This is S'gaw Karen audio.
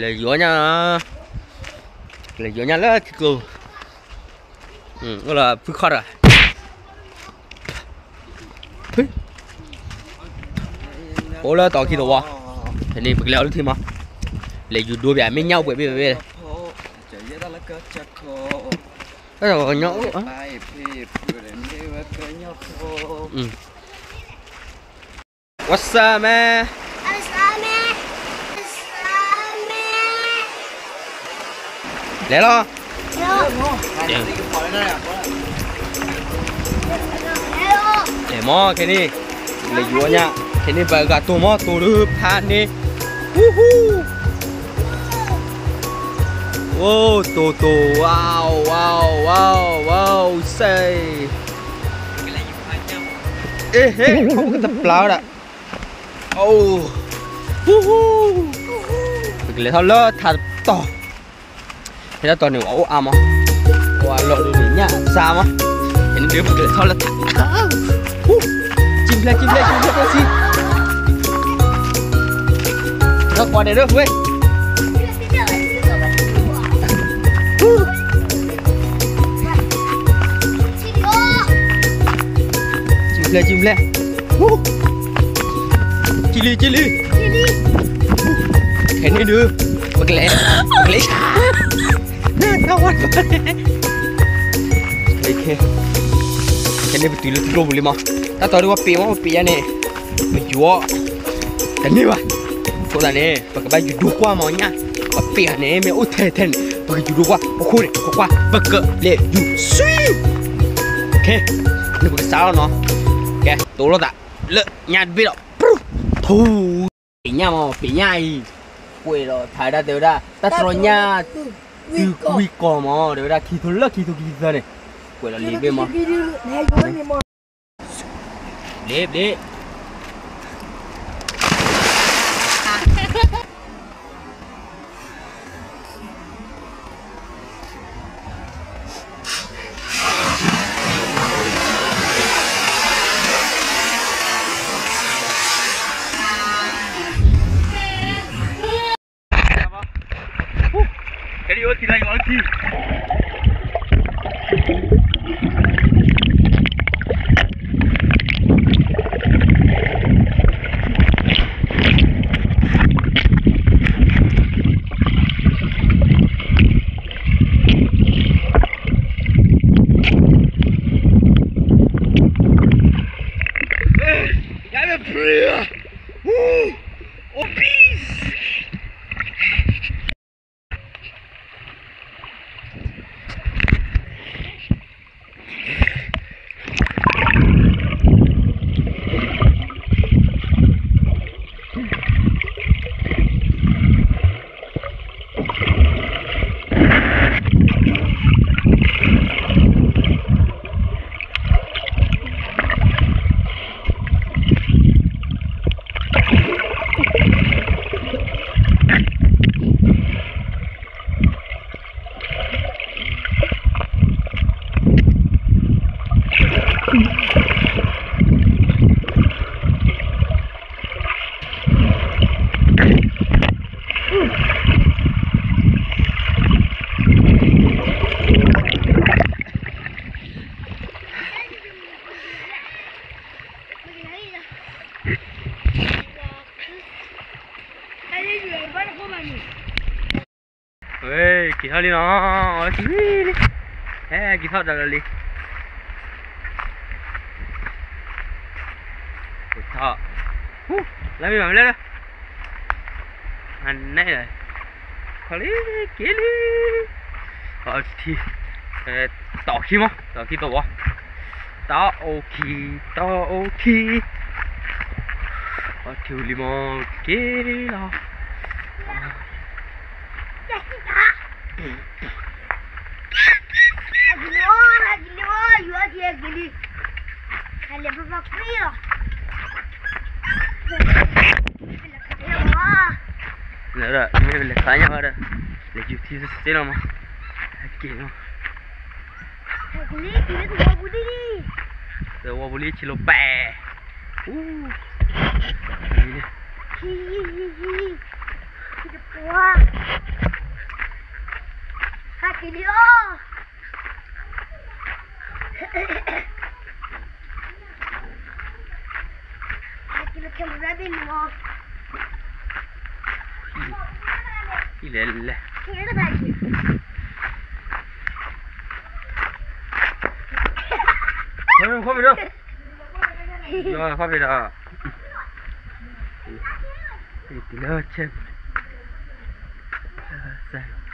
လဲၤယီၤညၣ်, လဲၤယီၤညၣ်လၢထံကျိ, အိၣ်လၢဖုခီတဂၤ, အိၣ်လၢတီၤခံသဝီ, ဖဲန့ၣ်ပကလဲၤအီၤလၢထံမး, လဲၤယူၤဒိပၠး မ့ၢ်ညၣ်အိၣ်ပှဲၤဘ့ၣ်ဘ့ၣ်, ညၣ်အိၣ်, What's up, man? လဲၤလီၤ, မ့ၢ်ခဲန့ၣ်, လဲၤယူၤအီၤညၣ်, ခဲန့ၣ်ပဂၤတိၢ်မး တိၢ်ဒုးဖးန့ၣ်, ဟူဟူ, အိၣ်တိၢ်တိၢ်, wow, wow, wow, wow, စဲး, အ့ဟ့, ကတပျၢ်ဝဲဒၣ်, အိၣ်, ဟူဟူ, ပကလဲၤထီၣ်လၢထးတတီၤ, ဖဲတတီၤန့ၣ် ပှၤအိၣ်အါမး, ပှၤလီၤဒုးန့ၣ်ညၣ်အစါမး, ဖဲန့ၣ်ဒုးပကလဲၤထီၣ်လၢထး, ဟူ, ကၠံဖျဲၣ် ကၠံဖျဲၣ် ကၠံဖျဲၣ် ကၠံဖျဲၣ်, ထီၣ်ကွၢ်ဒဲးဒၢဝဲ, ဟူ, ကၠံဖျဲၣ် ကၠံဖျဲၣ်, ဟူ, ကၠံလံ ကၠံလံ, ခဲန့ၣ်ဒုး, ပကလဲၤ, ပကလဲၤ, ခဲန့ၣ်ပတုၤလၢထံကျိပူၤလံမး, တၢ်တီၤဒုးပှၤပ့ၤမး ပပ့ၤယါန့ၣ်, ပယူၤအီၤ, တန့ၢ်ဘၣ်, အဃိသတးန့ၣ် ပကဘၣ်ယူၤဒိကွၢ်မးညၣ်, ပပ့ၤအီၤန့ၣ် မ့ၢ်အိၣ်ထဲထဲန့ၣ် ပကယူၤဒိကွၢ်, အဃိန့ၣ် ကွၢ်ကွၢ် ပကလဲၤယူၤ, ခဲ, န့ၣ်ပကစးလီၤနီၤ, ကဲ တိၢ်လိာ်သး, လၢညၣ်တဘ့ၣ်ဒီး, ထူ, ပ့ၤညၣ်မး ပ့ၤညၣ်အံၤ, ကွဲးဒီးထါဝဲဒၣ်တဲဝဲဒၣ် တၢ်တြီညၣ်, တုၤကွံာ်ကီၢ်မး တဲဝဲဒၣ်ခံထိလၢခံထိခံသၢန့ၣ်, ကွဲးဒီးလံာ်ဘ့ၣ်မး, ဘျ့ဘျ့ ဝဲ က့ၤထီၣ်လံနီၤ, ဝဲ က့ၤထီၣ်ဒီးလံ, က့ၤထီၣ်, လၢမံၤဘၣ်မ့ၢ်လဲၣ်, အနဲၣ်လီၤ, ခီလံ, က့ၤလံ, အထံ, တီၤခံမး တီၤခံသဝီ, တီၤအိၣ်ခံ, တီၤအိၣ်ခံ, အထံလံမး က့ၤလီၤ. မ့ၢ်လဲၤခါညါဘၣ်ဒီး, လဲၤယူၤထံစ့ၢ်လီၤမး, ဟဲက့ၤလီၤ, သဝီပူၤလံ ဆံးလိာ်ပဲာ်, အူ, လံန့ၣ်, ဟံၣ်, ဟံၣ်, ဟံၣ်, ဟံၣ်, ဟံၣ်, ဝါ, ဟဲက့ၤလံလီၤ. ဟဲက့ၤလၢ camera ဘ့ၣ်န့ၣ်လီၤ. လဲၤလဲၤ, ခီၣ်ဖံးဒီး, ခီၣ်ဖံးဒီး, တုၤလၢဆဲးပူၤ, စဲး